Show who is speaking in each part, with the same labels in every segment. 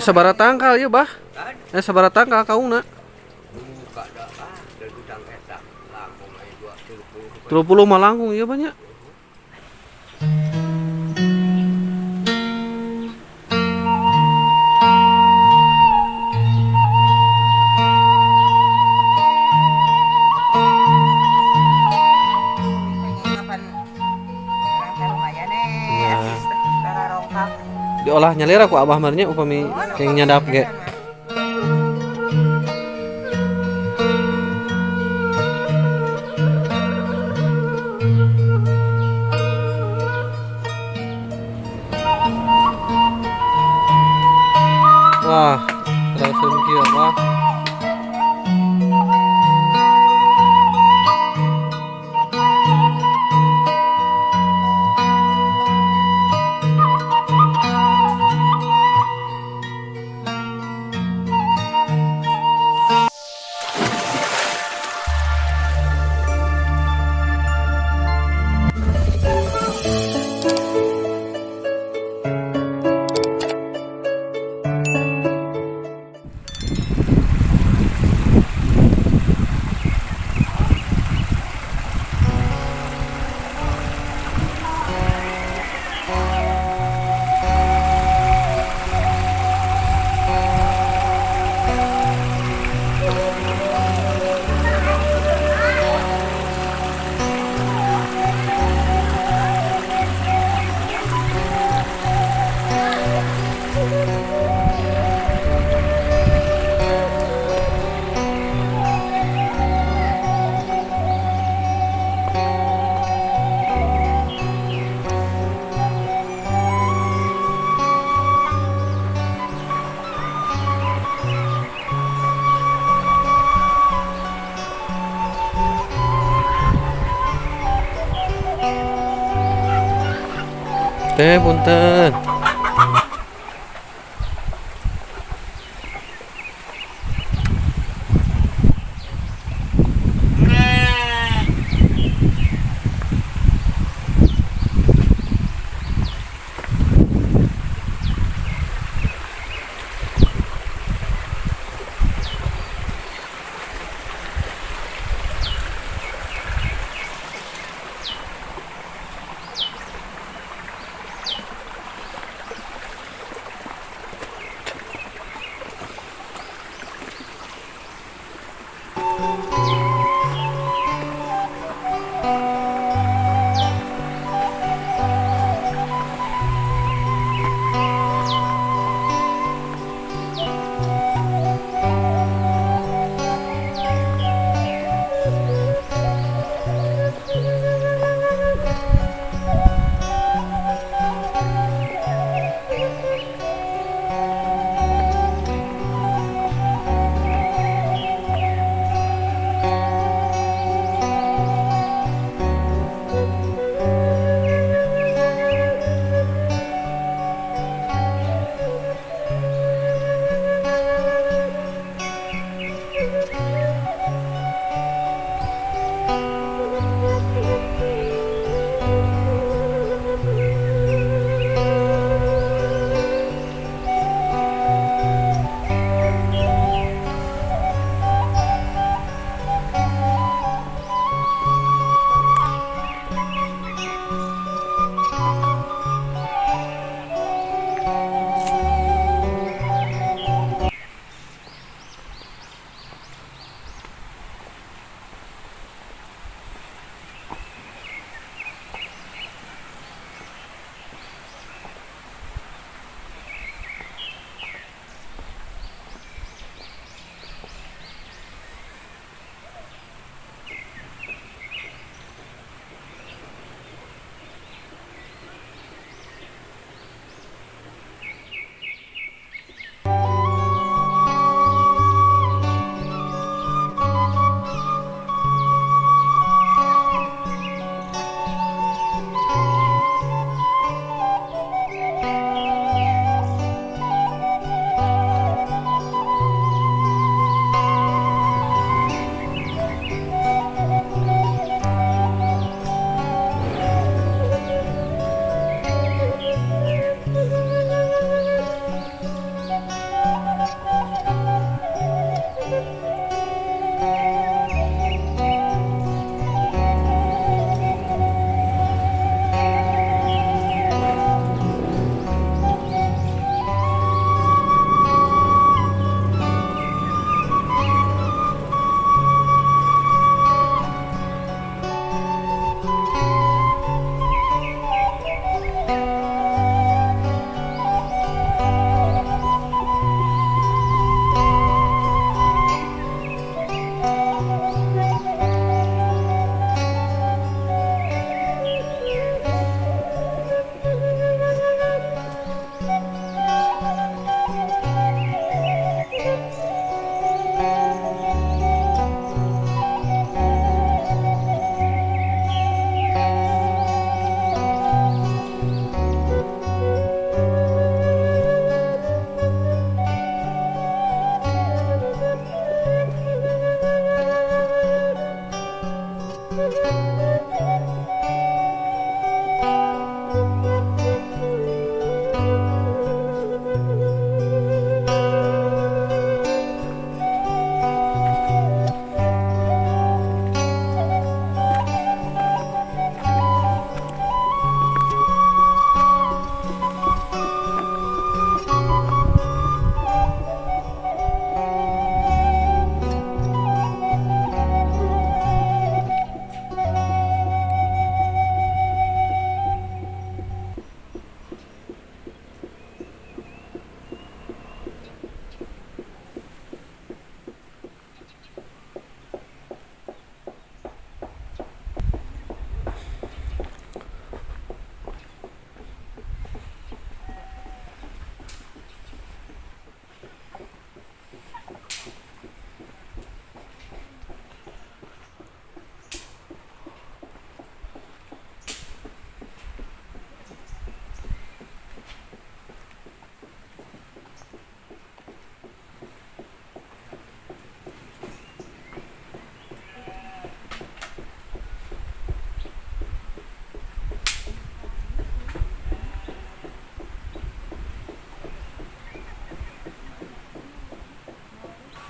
Speaker 1: Sabaraha tangkal ieu, Bah? Sabaraha tangkal kaungna? 30 mah langkung ieu banyak. Diolah nyalira ku abah marnya upami keng nyadap ge. Wah, rasaeun kieu mah. Teh punten.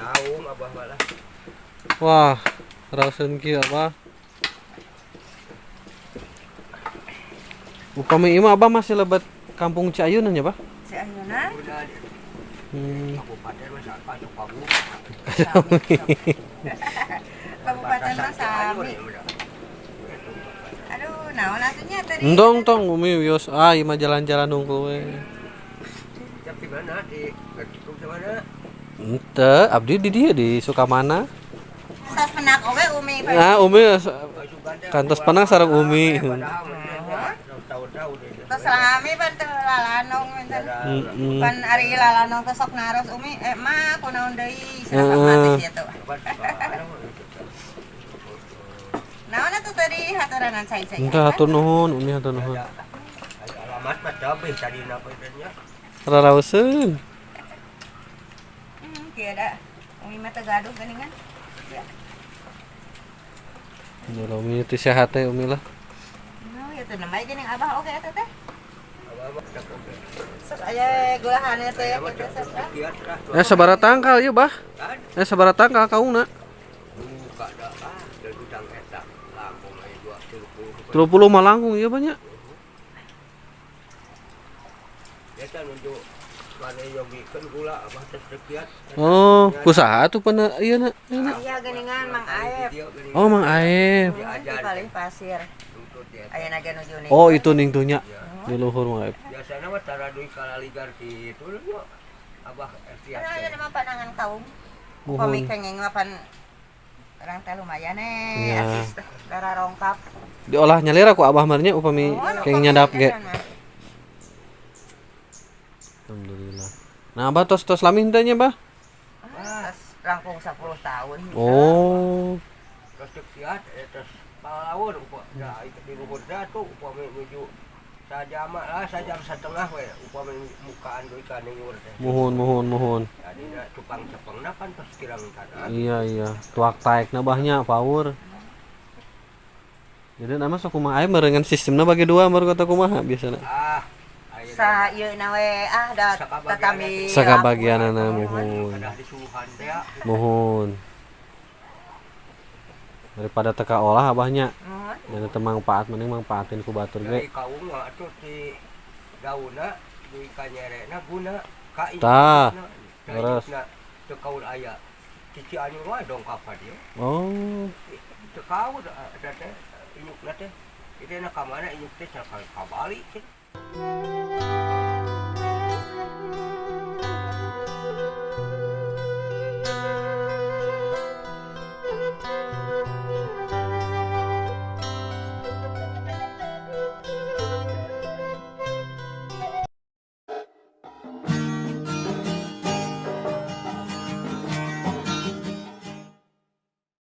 Speaker 2: Saung abah malah.
Speaker 1: Wah, raoseun kieu abah. Upami ieu mah abah masih lebet kampung Ciayunan nya, Bah?
Speaker 3: Ciayunan.
Speaker 2: Kabupaten mah ka Sukabumi.
Speaker 3: Kabupaten mah sami. Aduh, naon atuh nya tadi?
Speaker 1: Entong tong Umi wios ah ieu mah jalan-jalan hungkul we.
Speaker 2: Di mana di mana?
Speaker 1: Henteu, abdi di dieu di Sukamana.
Speaker 3: Tos penak oge Umi.
Speaker 1: Nah, Umi kantos penang sareng Umi.
Speaker 3: Tos rame pan teu lalanong enten. Pan ari lalanong teh sok naros Umi, eh mah kunaon deui cenah mati kitu. Naon atuh tadi haturanan cai-cai.
Speaker 1: Henteu hatur nuhun, Umi hatur nuhun.
Speaker 2: Alamat mah tabih tadi napa nya.
Speaker 1: Rarauseun.
Speaker 3: Kieu da. Umi mah teu gaduh geuningan. Ya.
Speaker 1: Alhamdulillah Umi teu sehat teh Umi lah.
Speaker 3: No, ya teu namai geuning abah oge eta teh. Sok aya gulahanna teh kitu sok.
Speaker 1: Eh sabaraha tangkal ieu, Bah? Eh sabaraha tangkal kaungna?
Speaker 2: Buka dah ah, gudang eta langkung aya 230.
Speaker 1: 30 mah langkung ieu banyak.
Speaker 2: Eta nuju mana yogikeun gula abah teh sekiat.
Speaker 1: Oh, kusaha tuh pernah ieu na?
Speaker 3: Iya geuningan Mang Aep.
Speaker 1: Oh, Mang Aep.
Speaker 3: Di paling pasir. Ayeuna ge nuju nih.
Speaker 1: Oh, itu ning tuh nya. Di luhur Mang Aep.
Speaker 2: Biasana mah tara deui kalaligar kitu nya. Abah
Speaker 3: Nah, ayeuna mah panangan kaum. Upami kenging mah pan urang teh lumayan eh asis teh darah rongkap.
Speaker 1: Diolah nyalira ku abah mah nya upami kenging nyadap ge. Alhamdulillah. Nah, abah tos-tos lami henteu nya, Bah?
Speaker 3: Tos langkung 10 tahun.
Speaker 1: Oh.
Speaker 2: Tos cek siat tos palaur da itu di luhur da tuh upami nuju sajam lah sajam setengah we upami mukaan deui ka nyur teh.
Speaker 1: Muhun muhun muhun.
Speaker 2: Jadi da cupang cepengna kan tos kirang tanah.
Speaker 1: Iya iya, tuak taekna bahnya power. Jadi nama sok kumaha aya meureungan sistemna bagi dua baru kata kumaha biasana.
Speaker 2: Ah.
Speaker 3: Sa ieu na we ah da tatami.
Speaker 1: Sakabagianana muhun. Muhun. Daripada teka olah abahnya. Dan teu mangpaat mending mangpaatin ku batur ge.
Speaker 2: Kaung mah atuh ti daunna deui ka nyerena guna ka
Speaker 1: Tah. Terus
Speaker 2: teu kaul aya. Ti Cianjur wae dongkap ka dieu.
Speaker 1: Oh.
Speaker 2: Teu kaul eta teh inyukna teh. Itu na ka mana inyuk teh ka Bali.